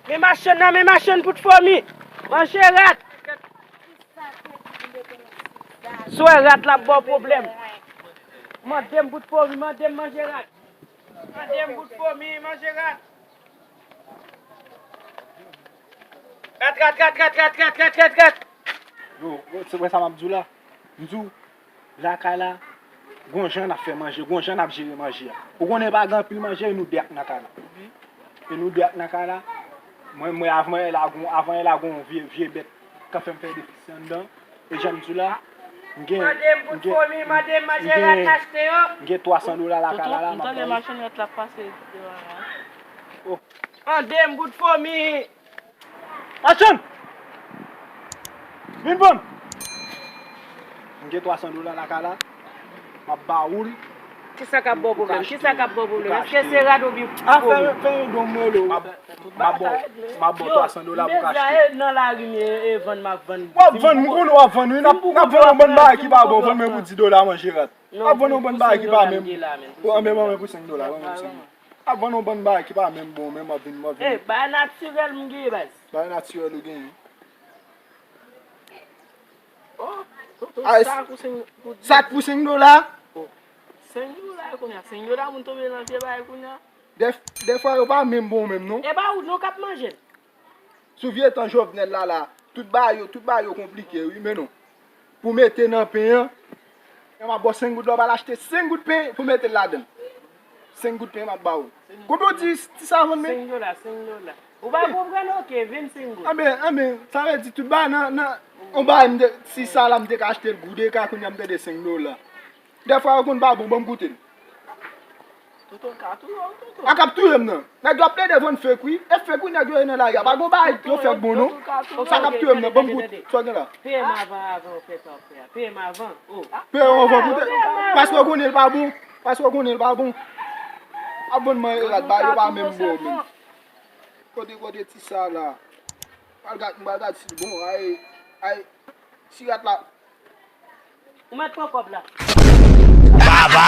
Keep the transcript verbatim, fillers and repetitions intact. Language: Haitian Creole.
Men machann nan, men machann bout fomi. Manje rat. Si w wè rat la ap ba w pwoblèm. Mande m bout fomi, mande m manje rat. Mande m bout fomi, manje rat. Rat, rat, rat, rat, rat, rat, rat, rat, rat. Yo, yo, se wè sa m ap di w la. M di w, lakay la, gon jan n ap fè manje, gon jan n ap jere manje a. Ou konnen pa gen anpil manje, e nou de ak nan kay la. E nou de ak nan kay la. Mwen, mwen, avan yè la, gon, avan yè la, gon vye, vye bèt k ap fè m fè defisi anndan. E jan m di w la, m gen, mande m bout fomi, mande m manje rat achte yo. M gen twa san dola lakay la, la, m ap ba w. Machann rat la pase devan la. Oh. Mande m bout fomi. Machann! Vin vann! M gen twa san dola lakay la. M ap ba ou l. Kisa k ap ba w pwoblèm? Kisa k ap ba w pwoblèm? Èske se rad oubyen... A, fè, fè yon don m rele w. M ap, m ap ba w, m ap ba w twa san dola pou w ka achte. Nan lari m ye, e vann m ap vann. W ap vann, m konnen w ap vann, wi. N ap, n ap vann yon bann bagay ki pa bon, vann mwen pou dis dola manje rat. W ap vann yon bann bagay ki pa menm. Anben, ban mwen pou senk dola, ban mwen pou senk dola. Ap vann yon bann bagay ki pa menm bon, menm w ap vin, w ap vin. Eh, bagay natirèl m genyen, baz. Bagay natirèl ou genyen. Oh, tonton, sa pou senk, pou dis. Sa k pou senk dola? Oh, senk dola kounye a, senk dola moun tonbe nan vye bagay kounye a. Dèf-, dèfwa yo pa menm bon menm non. E pa ou non k ap manje l. Sou vye tan Jovenel la la, tout bagay yo, tout bagay yo konplike wi, men non. Pou mete nan pen an, m ap ba w senk goud la, w pral achte senk goud pen pou mete l ladan l. Senk goud pen m ap ba w. Konbyen w di ti sa vann men? Senk dola, senk dola. Ou pa konprann, oke, vennsenk goud. Anben, anben, sa vle di tout bagay nan, nan, yon bagay m te, si sa la m te ka achte l goud eka, kounye a m tande senk dola. Dèfwa yo konn pa bon, ban m goute l. Tonton ka touye w, tonton. A k ap touye m nan. Nèg yo ap plede vann fake wi. E fake wi nèg yo ye nan lari a. Pa gon bagay yo fè k bon non. Sa k ap touye m nan, ban m goute. Sa w gen la? Peye m avan, avan w fè sa w fè a. Peye m avan. Oh. Peye w anvan poutèt. Paske w konnen l pa bon. Paske w konnen l pa bon. Ap vann manje rat ba yo pa menm bon menm. Kote, kote ti sa la? Al gad, m al gad si l bon. Ay, ay, ti rat la. Ou mèt pran kòb la. Baba!